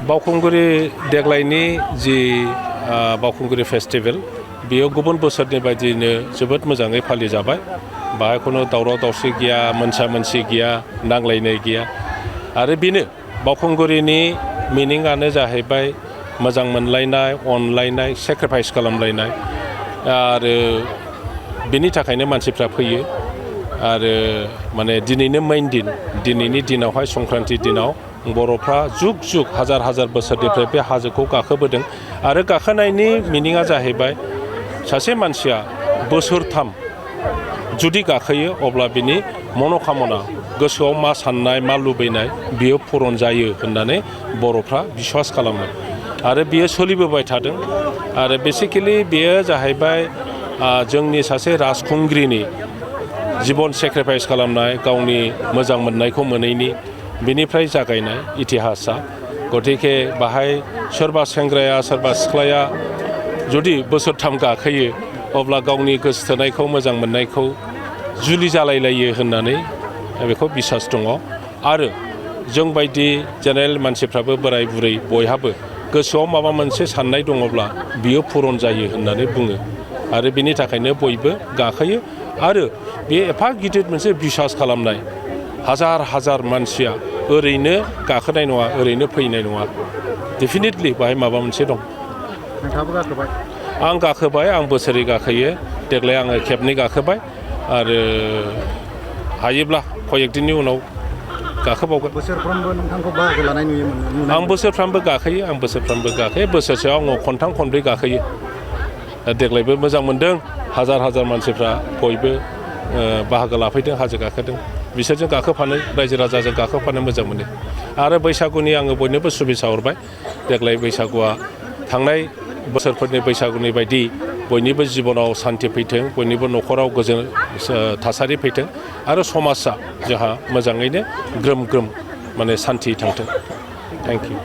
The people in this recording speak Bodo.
बावखुंग्रि देग्लायनि जि बावखुंग्रि फेस्टिभेल बेयो गुबुन बोसोरनि बायदियैनो जोबोद मोजाङै फालिजाबाय बाहाय खुनु दावराव दावसि गैया मोनसा मोनसि गैया नांलायनाय गैया आरो बेनो बावखुंग्रिनि मिनिंआनो जाहैबाय मोजां मोनलायनाय अनलायनाय सेक्रिफाइस खालामलायनाय आरो बेनि थाखायनो मानसिफ्रा फैयो आरो माने दिनैनो मेइन दिनैनि दिनावहाय संक्रान्ति दिनाव बर'फ्रा जुग जुग हाजार हाजार बोसोरनिफ्राय बे हाजोखौ गाखोबोदों आरो गाखोनायनि मिनिंआ जाहैबाय सासे मानसिया बोसोरथाम जुदि गाखोयो अब्ला बिनि मन'कामना गोसोआव मा साननाय मा लुबैनाय बियो पुरन जायो होननानै बर'फ्रा बिश्वास खालामो आरो बियो सोलिबोबाय थादों आरो बेसिकेलि बियो जाहैबाय जोंनि सासे राजखुंग्रिनि जिबन सेक्रिफाइस खालामनाय गावनि मोजां मोननायखौ मोनैनि बिनिफ्राय जागायनाय इतिहासा गतिके बाहाय सोरबा सेंग्राया सोरबा सिख्लाया जुदि बोसोरथाम गाखोयो अब्ला गावनि गोसोथोनायखौ मोजां मोननायखौ जुलि जालायलायो होननानै बेखौ बिसास दङ आरो जों बायदि जेनेरेल मानसिफ्राबो बोराय बुरै बयहाबो गोसोआव माबा मोनसे साननाय दङब्ला बियो पुरन जायो होननानै बुङो आरो बिनि थाखायनो बयबो गाखोयो आरो बे एफा गिदिर मोनसे बिसास खालामनाय हाजार हाजार मानसिया ओरैनो गाखोनाय नङा ओरैनो फैनाय नङा डेफिनेटलि बाहाय माबा मोनसे दं। नोंथाङाबो गाखोबाय? आं गाखोबाय आं बोसोरै गाखोयो देग्लाय आङो खेबनै गाखोबाय आरो हायोब्ला कयेक दिननि उनाव गाखोबावगोन। बोसोरफ्रोमबो नोंथांखौ बाहागो लानाय नुयोमोन? आं बोसोरफ्रामबो गाखोयो बोसोरसेयाव आङो खनथाम खनब्रै गाखोयो देग्लायबो मोजां मोनदों हाजार हाजार मानसिफ्रा बयबो बाहागो लाफैदों हाजो गाखोदों बिसोरजों गाखोफानो रायजो राजाजों गाखोफानो मोजां मोनो आरो बैसागुनि आङो बयनोबो सुबिसा हरबाय देग्लाय बैसागुआ थांनाय बोसोरफोरनि बैसागुनि बायदि बयनिबो जिबनाव सान्थि फैथों बयनिबो न'खराव गोजोन थासारि फैथों आरो समाजा जोंहा मोजाङैनो ग्रोम ग्रोम माने सान्थि थांथों। Thank you.